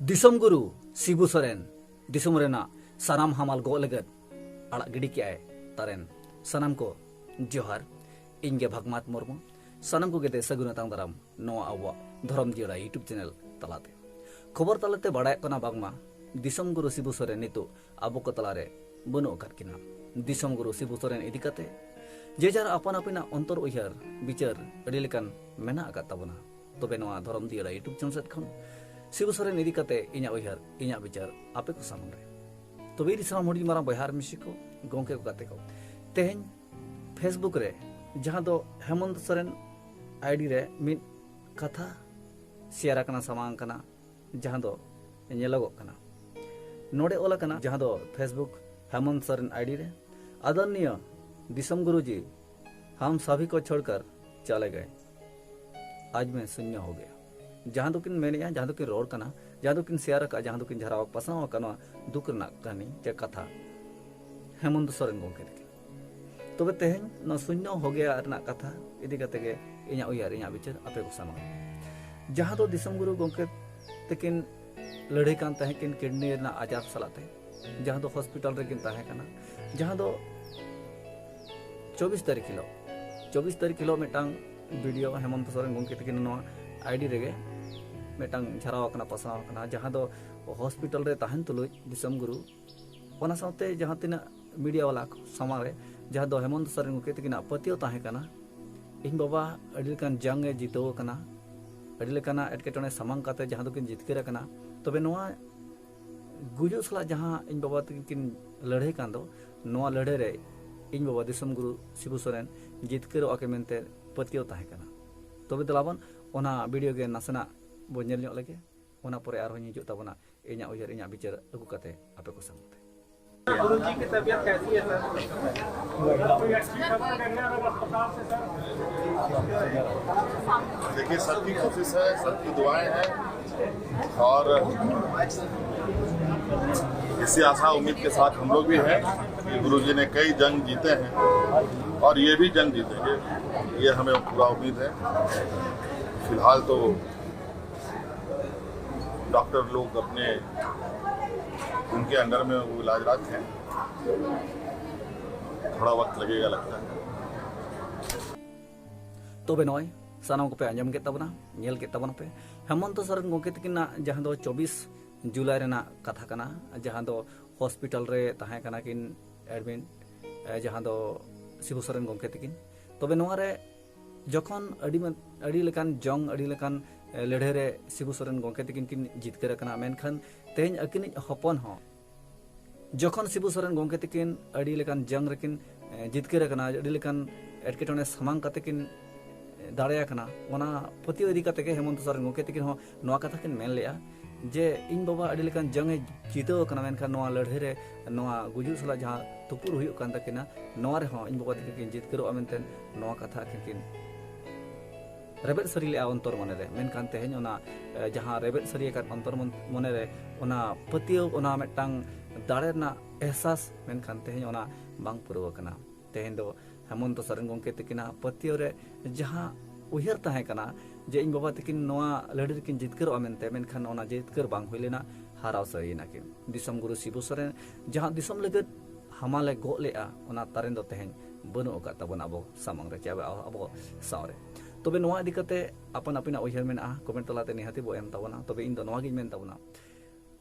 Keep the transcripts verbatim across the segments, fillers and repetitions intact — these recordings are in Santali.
ᱫᱤᱥᱚᱢ ᱜᱩᱨᱩ ᱥᱤᱵᱩ ᱥᱚᱨᱮᱱ ᱫᱤᱥᱚᱢ ᱨᱮᱱᱟᱜ ᱥᱟᱱᱟᱢ ᱦᱟᱢᱟᱞ ᱜᱚᱜ ᱞᱟᱹᱜᱤᱫ ᱟᱲᱟᱜ ᱜᱤᱰᱤ ᱠᱮᱜᱼᱟᱭ ᱛᱟᱨᱮᱱ᱾ ᱥᱟᱱᱟᱢ ᱠᱚ ᱡᱚᱦᱟᱨ᱾ ᱤᱧ ᱜᱮ ᱵᱷᱟᱜᱽᱢᱟᱛ ᱢᱩᱨᱢᱩ᱾ ᱥᱟᱱᱟᱢ ᱠᱚᱜᱮ ᱛᱮ ᱥᱟᱹᱜᱩᱱ ᱟᱛᱟᱝ ᱫᱟᱨᱟᱢ ᱱᱚᱣᱟ ᱟᱵᱚᱣᱟᱜ ᱫᱷᱚᱨᱚᱢ ᱡᱤᱭᱟᱹᱲᱟ YouTube ᱪᱮᱱᱮᱞ ᱛᱟᱞᱟᱛᱮ᱾ ᱠᱷᱚᱵᱚᱨ ᱛᱟᱞᱟᱛᱮ ᱵᱟᱲᱟᱭᱚᱜ ᱠᱟᱱᱟ ᱵᱟᱝᱢᱟ ᱫᱤᱥᱚᱢ ᱜᱩᱨᱩ ᱥᱤᱵᱩ ᱥᱚᱨᱮᱱ ᱱᱤᱛᱚᱜ ᱟᱵᱚ ᱠᱚ ᱛᱟᱞᱟᱨᱮ ᱵᱟᱹᱱᱩᱜ ᱟᱠᱟᱫ ᱠᱤᱱᱟ᱾ ᱫᱤᱥᱚᱢ ᱜᱩᱨᱩ ᱥᱤᱵᱩ ᱥᱚᱨᱮᱱ ᱤᱫᱤ ᱠᱟᱛᱮ ᱡᱮ ᱡᱟᱨ ᱟᱯᱟᱱ ᱟᱹᱯᱤᱱᱟᱜ ᱚᱱᱛᱚᱨ ᱩᱭᱦᱟᱹᱨ ᱵᱤᱪᱟᱹᱨ ᱟᱹᱰᱤ ᱞᱮᱠᱟᱱ ᱢᱮᱱᱟᱜ ᱟᱠᱟᱫ ᱛᱟᱵᱚᱱᱟ᱾ ᱛᱚᱵᱮ ᱱᱚᱣᱟ ᱫᱷᱚᱨᱚᱢ ᱡᱤᱭᱟᱹᱲᱟ YouTube ᱪᱮᱱᱮᱞ ᱥᱮᱫ ᱠᱷᱚᱱ ᱥᱤᱵᱩ ᱥᱚᱨᱮᱱ ᱤᱫᱤ ᱠᱟᱛᱮ ᱤᱧᱟᱹᱜ ᱩᱭᱦᱟᱹᱨ, ᱤᱧᱟᱹᱜ ᱵᱤᱪᱟᱹᱨ ᱟᱯᱮ ᱠᱚ ᱥᱟᱢᱟᱝ ᱨᱮ᱾ ᱛᱚᱵᱮ ᱤᱧ ᱥᱟᱱᱟᱢ ᱦᱩᱰᱤᱧ ᱢᱟᱨᱟᱝ ᱵᱚᱭᱦᱟ ᱟᱨ ᱢᱤᱥᱤ ᱠᱚ, ᱜᱚᱢᱠᱮ ᱠᱚ, ᱜᱟᱛᱮ ᱠᱚ, ᱛᱮᱦᱮᱧ Facebook ᱨᱮ ᱡᱟᱦᱟᱸ ᱫᱚ ᱦᱮᱢᱚᱱᱛ ᱥᱚᱨᱮᱱ ID ᱨᱮ ᱢᱤᱫ ᱠᱟᱛᱷᱟ ᱥᱮᱭᱟᱨ ᱟᱠᱟᱱᱟ, ᱥᱟᱢᱟᱝ ᱟᱠᱟᱱᱟ, ᱡᱟᱦᱟᱸ ᱫᱚ ᱧᱮᱞᱚᱜᱚᱜ ᱠᱟᱱᱟ᱾ ᱱᱚᱰᱮ ᱚᱞ ᱟᱠᱟᱱᱟ, ᱡᱟᱦᱟᱸ ᱫᱚ Facebook ᱦᱮᱢᱚᱱᱛ ᱥᱚᱨᱮᱱ ID ᱨᱮ, "ᱟᱫᱚᱨᱱᱤᱭᱚ ᱫᱤᱥᱚᱢ ᱜᱩᱨᱩ ᱡᱤ, ᱦᱟᱢ ᱥᱟᱵᱷᱤ ᱠᱚ ᱪᱷᱳᱲᱠᱟᱨ ᱪᱟᱞᱮ ᱜᱟᱭᱮ, ᱟᱡᱽ ᱢᱮ ᱥᱩᱱᱭᱚ ᱦᱳ ᱜᱟᱭᱟ᱾" ᱡᱟᱦᱟᱸ ᱫᱚᱠᱤᱱ ᱢᱮᱱᱮᱜᱼᱟ, ᱡᱟᱦᱟᱸ ᱫᱚᱠᱤᱱ ᱨᱚᱲ ᱠᱟᱱᱟ, ᱡᱟᱦᱟᱸ ᱫᱚᱠᱤᱱ ᱥᱮᱭᱟᱨ ᱟᱠᱟᱫᱼᱟ, ᱡᱟᱦᱟᱸ ᱫᱚᱠᱤᱱ ᱡᱷᱟᱨᱟᱣ ᱯᱟᱥᱱᱟᱣ ᱟᱠᱟᱫ, ᱱᱚᱣᱟ ᱫᱩᱠ ᱨᱮᱱᱟᱜ ᱠᱟᱹᱦᱱᱤ ᱪᱮ ᱠᱟᱛᱷᱟ ᱦᱮᱢᱚᱱᱛ ᱥᱚᱨᱮᱱ ᱜᱚᱢᱠᱮ ᱛᱟᱹᱠᱤᱱ᱾ ᱛᱚᱵᱮ ᱛᱮᱦᱮᱧ ᱱᱚᱣᱟ ᱥᱩᱱᱭᱚ ᱦᱳ ᱜᱟᱭᱟ ᱨᱮᱱᱟᱜ ᱠᱟᱛᱷᱟ ᱤᱫᱤ ᱠᱟᱛᱮ ᱜᱮ ᱤᱧᱟᱹᱜ ᱩᱭᱦᱟᱹᱨ, ᱤᱧᱟᱹᱜ ᱵᱤᱪᱟᱹᱨ ᱟᱯᱮ ᱠᱚ ᱥᱟᱢᱟᱝ ᱨᱮ᱾ ᱡᱟᱦᱟᱸ ᱫᱚ ᱫᱤᱥᱚᱢ ᱜᱩᱨᱩ ᱜᱚᱢᱠᱮ ᱛᱟᱹᱠᱤᱱ ᱞᱟᱹᱲᱦᱟᱹᱭ ᱠᱟᱱ ᱛᱟᱦᱮᱸ ᱠᱤᱱ ᱠᱤᱰᱱᱤ ᱨᱮᱱᱟᱜ ᱟᱡᱟᱨ ᱥᱟᱞᱟᱜ ᱛᱮ, ᱡᱟᱦᱟᱸ ᱫᱚ ᱦᱚᱥᱯᱤᱴᱟᱞ ᱨᱮᱠᱤᱱ ᱛᱟᱦᱮᱸ ᱠᱟᱱᱟ, ᱡᱟᱦᱟᱸ ᱫᱚ ᱪᱚᱵᱵᱤᱥ ᱛᱟᱹᱨᱤᱠᱷ ᱦᱤᱞᱳᱜ, ᱪᱚᱵᱵᱤᱥ ᱛᱟᱹᱨᱤᱠᱷ ᱦᱤᱞᱳᱜ ᱢᱤᱫᱴᱟᱝ ᱵᱷᱤᱰᱤᱭᱳ ᱦᱮᱢᱚᱱᱛ ᱥᱚᱨᱮᱱ ᱜᱚᱢᱠᱮ ᱛᱟᱹᱠᱤᱱ ᱱᱚᱣᱟ ID ᱨᱮᱜᱮ ᱢᱤᱫᱴᱟᱝ ᱡᱷᱟᱨᱟᱣ ᱟᱠᱟᱱᱟ, ᱯᱟᱥᱱᱟᱣ ᱟᱠᱟᱱᱟ, ᱡᱟᱦᱟᱸ ᱫᱚ ᱦᱚᱥᱯᱤᱴᱟᱞ ᱨᱮ ᱛᱟᱦᱮᱱ ᱛᱩᱞᱩᱡ ᱫᱤᱥᱚᱢ ᱜᱩᱨᱩ, ᱚᱱᱟ ᱥᱟᱶᱛᱮ ᱡᱟᱦᱟᱸ ᱛᱤᱱᱟᱹᱜ ᱢᱤᱰᱤᱭᱟ ᱵᱟᱞᱟ ᱠᱚ ᱥᱟᱢᱟᱝ ᱨᱮ, ᱡᱟᱦᱟᱸ ᱫᱚ ᱦᱮᱢᱚᱱᱛ ᱥᱚᱨᱮᱱ ᱜᱚᱢᱠᱮ ᱛᱟᱹᱠᱤᱱᱟᱜ ᱯᱟᱹᱛᱭᱟᱹᱣ ᱛᱟᱦᱮᱸ ᱠᱟᱱᱟ, ᱤᱧ ᱵᱟᱵᱟ ᱟᱹᱰᱤ ᱞᱮᱠᱟᱱ ᱡᱟᱝ ᱮ ᱡᱤᱛᱟᱹᱣ ᱟᱠᱟᱱᱟ, ᱟᱹᱰᱤ ᱞᱮᱠᱟᱱᱟᱜ ᱮᱴᱠᱮᱴᱚᱬᱮ ᱥᱟᱢᱟᱝ ᱠᱟᱛᱮ ᱡᱟᱦᱟᱸ ᱫᱚᱠᱤᱱ ᱡᱤᱛᱠᱟᱹᱨ ᱟᱠᱟᱱᱟ᱾ ᱛᱚᱵᱮ ᱱᱚᱣᱟ ᱜᱩᱡᱩᱜ ᱥᱟᱞᱟᱜ ᱡᱟᱦᱟᱸ ᱤᱧ ᱵᱟᱵᱟ ᱛᱟᱹᱠᱤᱱ ᱠᱤᱱ ᱞᱟᱹᱲᱦᱟᱹᱭ ᱠᱟᱱ ᱫᱚ, ᱱᱚᱣᱟ ᱞᱟᱹᱲᱦᱟᱹᱭ ᱨᱮ ᱤᱧ ᱵᱟᱵᱟ ᱫᱤᱥᱚᱢ ᱜᱩᱨᱩ ᱥᱤᱵᱩ ᱥᱚᱨᱮᱱ ᱡᱤᱛᱠᱟᱹᱨᱚᱜᱼᱟ ᱠᱤᱱ ᱢᱮᱱᱛᱮ ᱯᱟᱹᱛᱭᱟᱹᱣ ᱛᱟᱦᱮᱸ ᱠᱟᱱᱟ᱾ ᱛᱚᱵᱮ ᱫᱮᱞᱟᱵᱚᱱ ᱚᱱᱟ ᱵᱷᱤᱰᱤᱭᱳ ᱜᱮ ᱱᱟᱥᱮᱱᱟᱜ ᱵᱚᱱ ᱧᱮᱞ ᱧᱚᱜ ᱞᱮᱜᱮ, ᱚᱱᱟ ᱯᱚᱨᱮ ᱟᱨᱦᱚᱸ ᱦᱤᱡᱩᱜ ᱛᱟᱵᱚᱱᱟ ᱤᱧᱟᱹᱜ ᱩᱭᱦᱟᱹᱨ, ᱤᱧᱟᱹᱜ ᱵᱤᱪᱟᱹᱨ ᱟᱹᱜᱩ ᱠᱟᱛᱮ ᱟᱯᱮ ᱠᱚ ᱥᱟᱢᱟᱝ ᱛᱮ᱾ गुरु जी की तबीयत कैसी है सर? कोई अच्छी खबर है अस्पताल से सर? देखिए, सबकी कोशिश है, सबकी दुआएं हैं और इसी आशा उम्मीद के साथ हम लोग भी हैं कि गुरु जी ने कई जंग जीते हैं और ये भी जंग जीतेंगे, ये हमें पूरा उम्मीद है। फिलहाल तो डॉक्टर लोग अपने, उनके अंडर में वो इलाजरत हैं, थोड़ा वक्त लगेगा लगता है। ᱛᱚᱵᱮ ᱱᱚᱜᱼᱚᱭ ᱥᱟᱱᱟᱢ ᱠᱚᱯᱮ ᱟᱸᱡᱚᱢ ᱠᱮᱫ ᱛᱟᱵᱚᱱᱟ, ᱧᱮᱞ ᱠᱮᱫ ᱛᱟᱵᱚᱱᱟᱯᱮ, ᱦᱮᱢᱚᱱᱛᱚ ᱥᱚᱨᱮᱱ ᱜᱚᱢᱠᱮ ᱛᱟᱹᱠᱤᱱᱟᱜ ᱡᱟᱦᱟᱸ ᱫᱚ ᱪᱚᱵᱵᱤᱥ ᱡᱩᱞᱟᱭ ᱨᱮᱱᱟᱜ ᱠᱟᱛᱷᱟ ᱠᱟᱱᱟ, ᱡᱟᱦᱟᱸ ᱫᱚ ᱦᱚᱥᱯᱤᱴᱟᱞ ᱨᱮ ᱛᱟᱦᱮᱸ ᱠᱟᱱᱟ ᱠᱤᱱ ᱮᱰᱢᱤᱴ, ᱡᱟᱦᱟᱸ ᱫᱚ ᱥᱤᱵᱩ ᱥᱚᱨᱮᱱ ᱜᱚᱢᱠᱮ ᱛᱟᱹᱠᱤᱱ᱾ ᱛᱚᱵᱮ ᱱᱚᱣᱟ ᱨᱮ ᱡᱚᱠᱷᱚᱱ ᱟᱹᱰᱤ ᱟᱹᱰᱤ ᱞᱮᱠᱟᱱ ᱡᱚᱝ, ᱟᱹᱰᱤ ᱞᱮᱠᱟᱱ ᱞᱟᱹᱲᱦᱟᱹᱭ ᱨᱮ ᱥᱤᱵᱩ ᱥᱚᱨᱮᱱ ᱜᱚᱢᱠᱮ ᱛᱟᱹᱠᱤᱱ ᱠᱤᱱ ᱡᱤᱛᱠᱟᱹᱨ ᱟᱠᱟᱱᱟ, ᱢᱮᱱᱠᱷᱟᱱ ᱛᱮᱦᱮᱧ ᱟᱹᱠᱤᱱᱤᱡ ᱦᱚᱯᱚᱱ ᱦᱚᱸ ᱡᱚᱠᱷᱚᱱ ᱥᱤᱵᱩ ᱥᱚᱨᱮᱱ ᱜᱚᱢᱠᱮ ᱛᱟᱹᱠᱤᱱ ᱟᱹᱰᱤ ᱞᱮᱠᱟᱱ ᱡᱚᱝ ᱨᱮᱠᱤᱱ ᱡᱤᱛᱠᱟᱹᱨ ᱟᱠᱟᱱᱟ, ᱟᱹᱰᱤ ᱞᱮᱠᱟᱱ ᱮᱴᱠᱮᱴᱚᱬᱮ ᱥᱟᱢᱟᱝ ᱠᱟᱛᱮ ᱠᱤᱱ ᱫᱟᱲᱮ ᱟᱠᱟᱱᱟ, ᱚᱱᱟ ᱯᱟᱹᱛᱭᱟᱹᱣ ᱤᱫᱤ ᱠᱟᱛᱮ ᱜᱮ ᱦᱮᱢᱚᱱᱛᱚ ᱥᱚᱨᱮᱱ ᱜᱚᱢᱠᱮ ᱛᱟᱹᱠᱤᱱ ᱦᱚᱸ ᱱᱚᱣᱟ ᱠᱟᱛᱷᱟ ᱠᱤᱱ ᱢᱮᱱ ᱞᱮᱜᱼᱟ ᱡᱮ ᱤᱧ ᱵᱟᱵᱟ ᱟᱹᱰᱤ ᱞᱮᱠᱟᱱ ᱡᱚᱝ ᱮ ᱡᱤᱛᱟᱹᱣ ᱟᱠᱟᱱᱟ, ᱢᱮᱱᱠᱷᱟᱱ ᱱᱚᱣᱟ ᱞᱟᱹᱲᱦᱟᱹᱭ ᱨᱮ, ᱱᱚᱣᱟ ᱜᱩᱡᱩᱜ ᱥᱟᱞᱟᱜ ᱡᱟᱦᱟᱸ ᱛᱩᱯᱩᱫ ᱦᱩᱭᱩᱜ ᱠᱟᱱ ᱛᱟᱹᱠᱤᱱᱟ, ᱱᱚᱣᱟ ᱨᱮᱦᱚᱸ ᱤᱧ ᱵᱟᱵᱟ ᱛᱟᱹᱠᱤᱱ ᱠᱤᱱ ᱡᱤᱛᱠᱟᱹᱨᱚᱜᱼᱟ ᱢᱮᱱᱛᱮ ᱱᱚᱣᱟ ᱠᱟᱛᱷᱟ ᱟᱹᱠᱤᱱ ᱠᱤᱱ ᱨᱮᱵᱮᱫ ᱥᱟᱹᱨᱤ ᱞᱮᱜᱼᱟ ᱚᱱᱛᱚᱨ ᱢᱚᱱᱮ ᱨᱮ᱾ ᱢᱮᱱᱠᱷᱟᱱ ᱛᱮᱦᱮᱧ ᱚᱱᱟ ᱡᱟᱦᱟᱸ ᱨᱮᱵᱮᱫ ᱥᱟᱹᱨᱤ ᱟᱠᱟᱫ ᱚᱱᱛᱚᱨ ᱢᱚᱱᱮ ᱨᱮ ᱚᱱᱟ ᱯᱟᱹᱛᱭᱟᱹᱣ, ᱚᱱᱟ ᱢᱤᱫᱴᱟᱝ ᱫᱟᱲᱮ ᱨᱮᱱᱟᱜ ᱮᱦᱥᱟᱥ, ᱢᱮᱱᱠᱷᱟᱱ ᱛᱮᱦᱮᱧ ᱚᱱᱟ ᱵᱟᱝ ᱯᱩᱨᱟᱹᱣ ᱟᱠᱟᱱᱟ᱾ ᱛᱮᱦᱮᱧ ᱫᱚ ᱦᱮᱢᱚᱱᱛᱚ ᱥᱚᱨᱮᱱ ᱜᱚᱢᱠᱮ ᱛᱟᱹᱠᱤᱱᱟᱜ ᱯᱟᱹᱛᱭᱟᱹᱣ ᱨᱮ ᱡᱟᱦᱟᱸ ᱩᱭᱦᱟᱹᱨ ᱛᱟᱦᱮᱸ ᱠᱟᱱᱟ ᱡᱮ ᱤᱧ ᱵᱟᱵᱟ ᱛᱟᱹᱠᱤᱱ ᱱᱚᱣᱟ ᱞᱟᱹᱲᱦᱟᱹᱭ ᱨᱮᱠᱤᱱ ᱡᱤᱛᱠᱟᱹᱨᱚᱜᱼᱟ ᱢᱮᱱᱛᱮ, ᱢᱮᱱᱠᱷᱟᱱ ᱚᱱᱟ ᱡᱤᱛᱠᱟᱹᱨ ᱵᱟᱝ ᱦᱩᱭ ᱞᱮᱱᱟ, ᱦᱟᱨᱟᱣ ᱥᱟᱹᱨᱤᱭᱮᱱᱟ ᱠᱤᱱ᱾ ᱫᱤᱥᱚᱢ ᱜᱩᱨᱩ ᱥᱤᱵᱩ ᱥᱚᱨᱮᱱ ᱡᱟᱦᱟᱸ ᱫᱤᱥᱚᱢ ᱞᱟᱹᱜᱤᱫ ᱦᱟᱢᱟᱞᱮ ᱜᱚᱜ ᱞᱮᱜᱼᱟ, ᱚᱱᱟ ᱛᱟᱨᱮᱱ ᱫᱚ ᱛᱮᱦᱮᱧ ᱵᱟᱹᱱᱩᱜ ᱟᱠᱟᱫ ᱛᱟᱵᱚᱱᱟ ᱟᱵᱚ ᱥᱟᱢᱟᱝ ᱨᱮ ᱪᱮ ᱟᱵᱚ, ᱟᱵᱚ ᱥᱟᱶ ᱨᱮ᱾ ᱛᱚᱵᱮ ᱱᱚᱣᱟ ᱤᱫᱤ ᱠᱟᱛᱮ ᱟᱯᱟᱱ ᱟᱹᱯᱤᱱᱟᱜ ᱩᱭᱦᱟᱹᱨ ᱢᱮᱱᱟᱜᱼᱟ, ᱠᱚᱢᱮᱱᱴ ᱛᱟᱞᱟᱛᱮ ᱱᱤᱦᱟᱹᱛᱤ ᱵᱚ ᱮᱢ ᱛᱟᱵᱚᱱᱟ᱾ ᱛᱚᱵᱮ ᱤᱧ ᱫᱚ ᱱᱚᱣᱟ ᱜᱤᱧ ᱢᱮᱱ ᱛᱟᱵᱚᱱᱟ,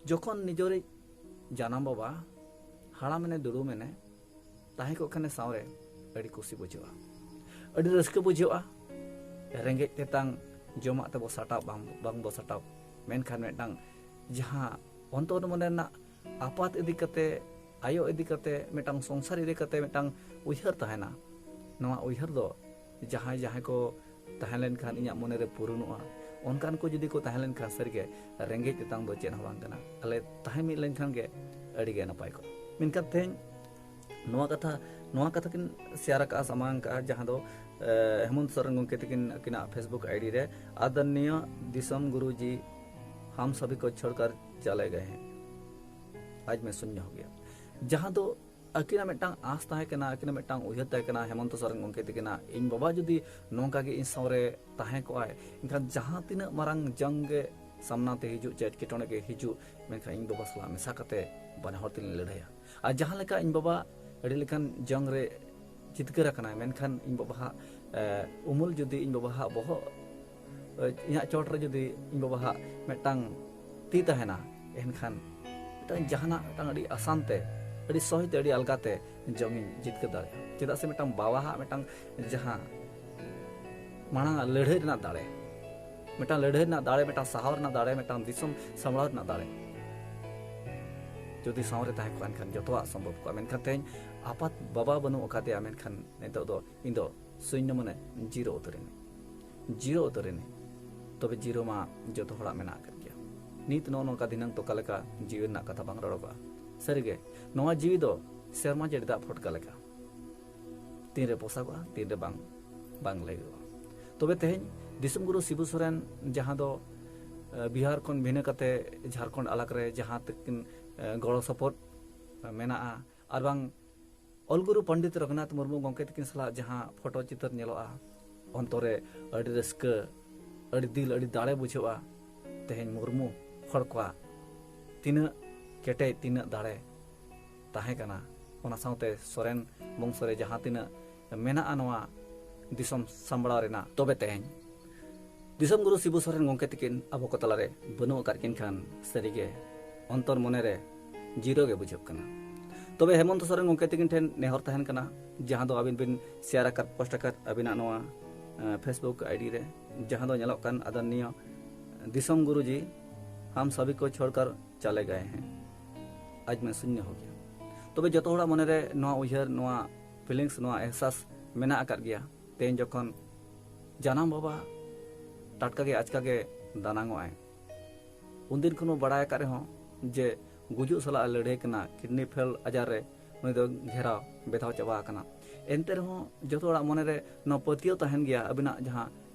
ᱡᱚᱠᱷᱚᱱ ᱱᱤᱡᱮᱨᱤᱡ ᱡᱟᱱᱟᱢ ᱵᱟᱵᱟ ᱦᱟᱲᱟᱢ ᱮᱱᱮ ᱫᱩᱲᱩᱢ ᱮᱱᱮ ᱛᱟᱦᱮᱸ ᱠᱚᱜ ᱠᱷᱟᱱᱮ ᱥᱟᱶᱨᱮ, ᱟᱹᱰᱤ ᱠᱩᱥᱤ ᱵᱩᱡᱷᱟᱹᱜᱼᱟ, ᱟᱹᱰᱤ ᱨᱟᱹᱥᱠᱟᱹ ᱵᱩᱡᱷᱟᱹᱜᱼᱟ᱾ ᱨᱮᱸᱜᱮᱡ ᱛᱮᱛᱟᱝ ᱡᱚᱢᱟᱜ ᱛᱮᱵᱚ ᱥᱟᱴᱟᱣ ᱵᱟᱝ, ᱵᱟᱝ ᱵᱚ ᱥᱟᱴᱟᱣ, ᱢᱮᱱᱠᱷᱟᱱ ᱢᱤᱫᱴᱟᱝ ᱡᱟᱦᱟᱸ ᱚᱱᱛᱚᱨ ᱢᱚᱱᱮ ᱨᱮᱱᱟᱜ ᱟᱯᱟᱛ ᱤᱫᱤ ᱠᱟᱛᱮ, ᱟᱭᱳ ᱤᱫᱤ ᱠᱟᱛᱮ, ᱢᱤᱫᱴᱟᱝ ᱥᱚᱝᱥᱟᱨ ᱤᱫᱤ ᱠᱟᱛᱮ ᱢᱤᱫᱴᱟᱝ ᱩᱭᱦᱟᱹᱨ ᱛᱟᱦᱮᱱᱟ᱾ ᱱᱚᱣᱟ ᱩᱭᱦᱟᱹᱨ ᱫᱚ ᱡᱟᱦᱟᱸᱭ ᱡᱟᱦᱟᱸᱭ ᱠᱚ ᱛᱟᱦᱮᱸ ᱞᱮᱱᱠᱷᱟᱱ ᱤᱧᱟᱹᱜ ᱢᱚᱱᱮᱨᱮ ᱯᱩᱨᱩᱱᱚᱜᱼᱟ, ᱚᱱᱠᱟᱱ ᱠᱚ ᱡᱩᱫᱤ ᱠᱚ ᱛᱟᱦᱮᱸ ᱞᱮᱱᱠᱷᱟᱱ ᱥᱟᱹᱨᱤᱜᱮ ᱨᱮᱸᱜᱮᱡ ᱛᱮᱛᱟᱝ ᱫᱚ ᱪᱮᱫ ᱦᱚᱸ ᱵᱟᱝ ᱠᱟᱱᱟ᱾ ᱟᱞᱮ ᱛᱟᱦᱮᱸ ᱢᱤᱫ ᱞᱮᱱᱠᱷᱟᱱ ᱜᱮ ᱟᱹᱰᱤ ᱜᱮ ᱱᱟᱯᱟᱭ ᱠᱚᱜᱼᱟ᱾ ᱢᱮᱱᱠᱷᱟᱱ ᱛᱮᱦᱮᱧ ᱱᱚᱣᱟ ᱠᱟᱛᱷᱟ, ᱱᱚᱣᱟ ᱠᱟᱛᱷᱟ ᱠᱤᱱ ᱥᱮᱭᱟᱨ ᱟᱠᱟᱫᱼᱟ, ᱥᱟᱢᱟᱝ ᱟᱠᱟᱫᱼᱟ, ᱡᱟᱦᱟᱸ ᱫᱚ, ᱮ, ᱦᱮᱢᱚᱱᱛ ᱥᱚᱨᱮᱱ ᱜᱚᱢᱠᱮ ᱛᱟᱹᱠᱤᱱ ᱟᱹᱠᱤᱱᱟᱜ ᱯᱷᱮᱥᱵᱩᱠ ᱟᱭᱰᱤ ᱨᱮ, "ᱟᱫᱚᱨᱱᱤᱭᱚ ᱫᱤᱥᱚᱢ ᱜᱩᱨᱩ ᱡᱤ, ᱦᱟᱢ ᱥᱟᱵᱷᱤ ᱠᱚ ᱪᱷᱚᱲᱠᱟᱨ ᱪᱟᱞᱮ ᱜᱟᱭᱮ ᱦᱮᱸ, ᱟᱡᱽ ᱢᱮ ᱥᱩᱱᱱᱚ ᱦᱳ ᱜᱟᱭᱟ", ᱡᱟᱦᱟᱸ ᱫᱚ ᱟᱹᱠᱤᱱᱟᱜ ᱢᱤᱫᱴᱟᱝ ᱟᱸᱥ ᱛᱟᱦᱮᱸ ᱠᱟᱱᱟ, ᱟᱹᱠᱤᱱᱟᱜ ᱢᱤᱫᱴᱟᱝ ᱩᱭᱦᱟᱹᱨ ᱛᱟᱦᱮᱸ ᱠᱟᱱᱟ ᱦᱮᱢᱚᱱᱛᱚ ᱥᱚᱨᱮᱱ ᱜᱚᱢᱠᱮ ᱛᱟᱹᱠᱤᱱᱟᱜ, ᱤᱧ ᱵᱟᱵᱟ ᱡᱩᱫᱤ ᱱᱚᱝᱠᱟ ᱜᱮ ᱤᱧ ᱥᱟᱶᱨᱮ ᱛᱟᱦᱮᱸ ᱠᱚᱜᱼᱟᱭ, ᱮᱱᱠᱷᱟᱱ ᱡᱟᱦᱟᱸ ᱛᱤᱱᱟᱹᱜ ᱢᱟᱨᱟᱝ ᱡᱚᱝ ᱜᱮ ᱥᱟᱢᱱᱟ ᱛᱮ ᱦᱤᱡᱩᱜ, ᱪᱮᱫ ᱮᱴᱠᱮᱴᱚᱬᱮ ᱜᱮ ᱦᱤᱡᱩᱜ, ᱢᱮᱱᱠᱷᱟᱱ ᱤᱧ ᱵᱟᱵᱟ ᱥᱟᱞᱟᱜ ᱢᱮᱥᱟ ᱠᱟᱛᱮ ᱵᱟᱱᱟ ᱦᱚᱲ ᱛᱮᱞᱤᱧ ᱞᱟᱹᱲᱦᱟᱹᱭᱟ᱾ ᱟᱨ ᱡᱟᱦᱟᱸ ᱞᱮᱠᱟ ᱤᱧ ᱵᱟᱵᱟ ᱟᱹᱰᱤ ᱞᱮᱠᱟᱱ ᱡᱚᱝ ᱨᱮ ᱡᱤᱛᱠᱟᱹᱨ ᱟᱠᱟᱱᱟᱭ, ᱢᱮᱱᱠᱷᱟᱱ ᱤᱧ ᱵᱟᱵᱟ ᱦᱟᱜ, ᱮ, ᱩᱢᱩᱞ ᱡᱩᱫᱤ ᱤᱧ ᱵᱟᱵᱟ ᱦᱟᱜ ᱵᱚᱦᱚᱜ, ᱮ, ᱤᱧᱟᱹᱜ ᱪᱚᱴ ᱨᱮ ᱡᱩᱫᱤ ᱤᱧ ᱵᱟᱵᱟ ᱦᱟᱜ ᱢᱤᱫᱴᱟᱝ ᱛᱤ ᱛᱟᱦᱮᱱᱟ, ᱮᱱᱠᱷᱟᱱ ᱢᱤᱫᱴᱟᱝ ᱡᱟᱦᱟᱱᱟᱜ ᱢᱤᱫᱴᱟᱝ ᱟᱹᱰᱤ ᱟᱥᱟᱱ ᱛᱮ, ᱟᱹᱰᱤ ᱥᱚᱦᱚᱡ ᱛᱮ, ᱟᱹᱰᱤ ᱟᱞᱜᱟ ᱛᱮ ᱡᱚᱝ ᱤᱧ ᱡᱤᱛᱠᱟᱹᱨ ᱫᱟᱲᱮᱭᱟᱜᱼᱟ᱾ ᱪᱮᱫᱟᱜ ᱥᱮ ᱢᱤᱫᱴᱟᱝ ᱵᱟᱵᱟ ᱦᱟᱜ ᱢᱤᱫᱴᱟᱝ ᱡᱟᱦᱟᱸ ᱢᱟᱲᱟᱝ ᱟᱜ ᱞᱟᱹᱲᱦᱟᱹᱭ ᱨᱮᱱᱟᱜ ᱫᱟᱲᱮ, ᱢᱤᱫᱴᱟᱝ ᱞᱟᱹᱲᱦᱟᱹᱭ ᱨᱮᱱᱟᱜ ᱫᱟᱲᱮ, ᱢᱤᱫᱴᱟᱝ ᱥᱟᱦᱟᱣ ᱨᱮᱱᱟᱜ ᱫᱟᱲᱮ, ᱢᱤᱫᱴᱟᱝ ᱫᱤᱥᱚᱢ ᱥᱟᱢᱵᱲᱟᱣ ᱨᱮᱱᱟᱜ ᱫᱟᱲᱮ ᱡᱩᱫᱤ ᱥᱟᱶᱨᱮ ᱛᱟᱦᱮᱸ ᱠᱚᱜᱼᱟ, ᱮᱱᱠᱷᱟᱱ ᱡᱚᱛᱚᱣᱟᱜ ᱥᱚᱢᱵᱷᱚᱵ ᱠᱚᱜᱼᱟ᱾ ᱢᱮᱱᱠᱷᱟᱱ ᱛᱮᱦᱮᱧ ᱟᱯᱟᱛ ᱵᱟᱵᱟ ᱵᱟᱹᱱᱩᱜ ᱟᱠᱟᱫᱮᱭᱟ, ᱢᱮᱱᱠᱷᱟᱱ ᱱᱤᱛᱚᱜ ᱫᱚ ᱤᱧ ᱫᱚ ᱥᱩᱧᱱᱚ ᱢᱚᱱᱮ ᱡᱤᱨᱳ ᱩᱛᱟᱹᱨ ᱮᱱᱟᱹᱧ, ᱡᱤᱨᱳ ᱩᱛᱟᱹᱨ ᱮᱱᱟᱹᱧ᱾ ᱛᱚᱵᱮ ᱡᱤᱨᱳ ᱢᱟ ᱡᱚᱛᱚ ᱦᱚᱲᱟᱜ ᱢᱮᱱᱟᱜ ᱟᱠᱟᱫ ᱜᱮᱭᱟ᱾ ᱱᱤᱛ ᱱᱚᱜᱼᱚ ᱱᱚᱝᱠᱟ ᱫᱷᱤᱱᱟᱹᱝ ᱛᱚᱠᱟ ᱞᱮᱠᱟ ᱡᱤᱣᱤ ᱨᱮᱱᱟᱜ ᱠᱟᱛᱷᱟ ᱵᱟᱝ ᱨᱚᱲᱚᱜᱚᱜᱼᱟ᱾ ᱥᱟᱹᱨᱤᱜᱮ, ᱱᱚᱣᱟ ᱡᱤᱣᱤ ᱫᱚ ᱥᱮᱨᱢᱟ ᱡᱟᱹᱲᱤ ᱫᱟᱜ ᱯᱷᱚᱴᱠᱟ ᱞᱮᱠᱟ, ᱛᱤᱱᱨᱮ ᱯᱚᱥᱟᱜᱚᱜᱼᱟ, ᱛᱤᱱᱨᱮ ᱵᱟᱝ, ᱵᱟᱝ ᱞᱟᱹᱭᱚᱜᱼᱟ᱾ ᱛᱚᱵᱮ ᱛᱮᱦᱮᱧ ᱫᱤᱥᱚᱢ ᱜᱩᱨᱩ ᱥᱤᱵᱩ ᱥᱚᱨᱮᱱ, ᱡᱟᱦᱟᱸ ᱫᱚ, ᱮ, ᱵᱤᱦᱟᱨ ᱠᱷᱚᱱ ᱵᱷᱤᱱᱟᱹ ᱠᱟᱛᱮ ᱡᱷᱟᱲᱠᱷᱚᱸᱰ ᱟᱞᱟᱜᱽ ᱨᱮ ᱡᱟᱦᱟᱸ ᱛᱟᱹᱠᱤᱱ, ᱮ, ᱜᱚᱲᱚ ᱥᱚᱯᱚᱦᱚᱫ ᱢᱮᱱᱟᱜᱼᱟ, ᱟᱨ ᱵᱟᱝ ᱚᱞ ᱜᱩᱨᱩ ᱯᱚᱱᱰᱤᱛ ᱨᱚᱜᱷᱩᱱᱟᱛᱷ ᱢᱩᱨᱢᱩ ᱜᱚᱢᱠᱮ ᱛᱟᱹᱠᱤᱱ ᱥᱟᱞᱟᱜ ᱡᱟᱦᱟᱸ ᱯᱷᱳᱴᱳ ᱪᱤᱛᱟᱹᱨ ᱧᱮᱞᱚᱜᱼᱟ, ᱚᱱᱛᱚᱨ ᱨᱮ ᱟᱹᱰᱤ ᱨᱟᱹᱥᱠᱟᱹ, ᱟᱹᱰᱤ ᱫᱤᱞ, ᱟᱹᱰᱤ ᱫᱟᱲᱮ ᱵᱩᱡᱷᱟᱹᱜᱼᱟ᱾ ᱛᱮᱦᱮᱧ ᱢᱩᱨᱢᱩ ᱦᱚᱲ ᱠᱚᱣᱟᱜ ᱛᱤᱱᱟᱹᱜ ᱠᱮᱴᱮᱡ, ᱛᱤᱱᱟᱹᱜ ᱫᱟᱲᱮ ᱛᱟᱦᱮᱸ ᱠᱟᱱᱟ, ᱚᱱᱟ ᱥᱟᱶᱛᱮ ᱥᱚᱨᱮᱱ ᱵᱚᱝᱥᱚ ᱨᱮ ᱡᱟᱦᱟᱸ ᱛᱤᱱᱟᱹᱜ ᱢᱮᱱᱟᱜᱼᱟ ᱱᱚᱣᱟ ᱫᱤᱥᱚᱢ ᱥᱟᱢᱵᱲᱟᱣ ᱨᱮᱱᱟᱜ, ᱛᱚᱵᱮ ᱛᱮᱦᱮᱧ ᱫᱤᱥᱚᱢ ᱜᱩᱨᱩ ᱥᱤᱵᱩ ᱥᱚᱨᱮᱱ ᱜᱚᱢᱠᱮ ᱛᱟᱹᱠᱤᱱ ᱟᱵᱚ ᱠᱚ ᱛᱟᱞᱟᱨᱮ ᱵᱟᱹᱱᱩᱜ ᱟᱠᱟᱫ ᱠᱤᱱ ᱠᱷᱟᱱ, ᱥᱟᱹᱨᱤᱜᱮ ᱚᱱᱛᱚᱨ ᱢᱚᱱᱮᱨᱮ ᱡᱤᱨᱟᱹ ᱜᱮ ᱵᱩᱡᱷᱟᱹᱜ ᱠᱟᱱᱟ᱾ ᱛᱚᱵᱮ ᱦᱮᱢᱚᱱᱛᱚ ᱥᱚᱨᱮᱱ ᱜᱚᱢᱠᱮ ᱛᱟᱹᱠᱤᱱ ᱴᱷᱮᱱ ᱱᱮᱦᱚᱨ ᱛᱟᱦᱮᱱ ᱠᱟᱱᱟ, ᱡᱟᱦᱟᱸ ᱫᱚ ᱟᱹᱵᱤᱱ ᱵᱤᱱ ᱥᱮᱭᱟᱨ ᱟᱠᱟᱫ, ᱯᱳᱥᱴ ᱟᱠᱟᱫ ᱟᱹᱵᱤᱱᱟᱜ ᱱᱚᱣᱟ, ᱮ, Facebook ID ᱨᱮ, ᱡᱟᱦᱟᱸ ᱫᱚ ᱧᱮᱞᱚᱜ ᱠᱟᱱ ᱟᱫᱚᱨᱱᱤᱭᱚ ᱫᱤᱥᱚᱢ ᱜᱩᱨᱩ ᱡᱤ, ᱦᱟᱢ ᱥᱟᱵᱷᱤ ᱠᱚ ᱪᱷᱳᱲᱠᱟᱨ ᱪᱟᱞᱮ ᱜᱟᱭᱮ ᱦᱮᱸ, ᱟᱡ ᱢᱮ ᱥᱩᱱᱭᱚ ᱦᱳ ᱜᱟᱭᱟ᱾ ᱛᱚᱵᱮ ᱡᱚᱛᱚ ᱦᱚᱲᱟᱜ ᱢᱚᱱᱮᱨᱮ ᱱᱚᱣᱟ ᱩᱭᱦᱟᱹᱨ, ᱱᱚᱣᱟ ᱯᱷᱤᱞᱤᱝᱥ, ᱱᱚᱣᱟ ᱮᱦᱥᱟᱥ ᱢᱮᱱᱟᱜ ᱟᱠᱟᱫ ᱜᱮᱭᱟ᱾ ᱛᱮᱦᱮᱧ ᱡᱚᱠᱷᱚᱱ ᱡᱟᱱᱟᱢ ᱵᱟᱵᱟ ᱴᱟᱴᱠᱟ ᱜᱮ ᱟᱪᱠᱟ ᱜᱮ ᱫᱟᱱᱟᱝᱚᱜᱼᱟᱭ, ᱩᱱᱫᱤᱱ ᱠᱷᱚᱱ ᱵᱚ ᱵᱟᱲᱟᱭ ᱟᱠᱟᱫ ᱨᱮᱦᱚᱸ ᱡᱮ ᱜᱩᱡᱩᱜ ᱥᱟᱞᱟᱜ ᱮ ᱞᱟᱹᱲᱦᱟᱹᱭ ᱠᱟᱱᱟ, ᱠᱤᱰᱱᱤ ᱯᱷᱮᱞ ᱟᱡᱟᱨ ᱨᱮ ᱩᱱᱤ ᱫᱚ ᱜᱷᱮᱨᱟᱣ ᱵᱮᱫᱷᱟᱣ ᱪᱟᱵᱟ ᱟᱠᱟᱱᱟ᱾ ᱮᱱᱛᱮ ᱨᱮᱦᱚᱸ ᱡᱚᱛᱚ ᱦᱚᱲᱟᱜ ᱢᱚᱱᱮᱨᱮ ᱱᱚᱣᱟ ᱯᱟᱹᱛᱭᱟᱹᱣ ᱛᱟᱦᱮᱱ ᱜᱮᱭᱟ᱾ ᱟᱹᱵᱤᱱᱟᱜ ᱡᱟᱦᱟᱸ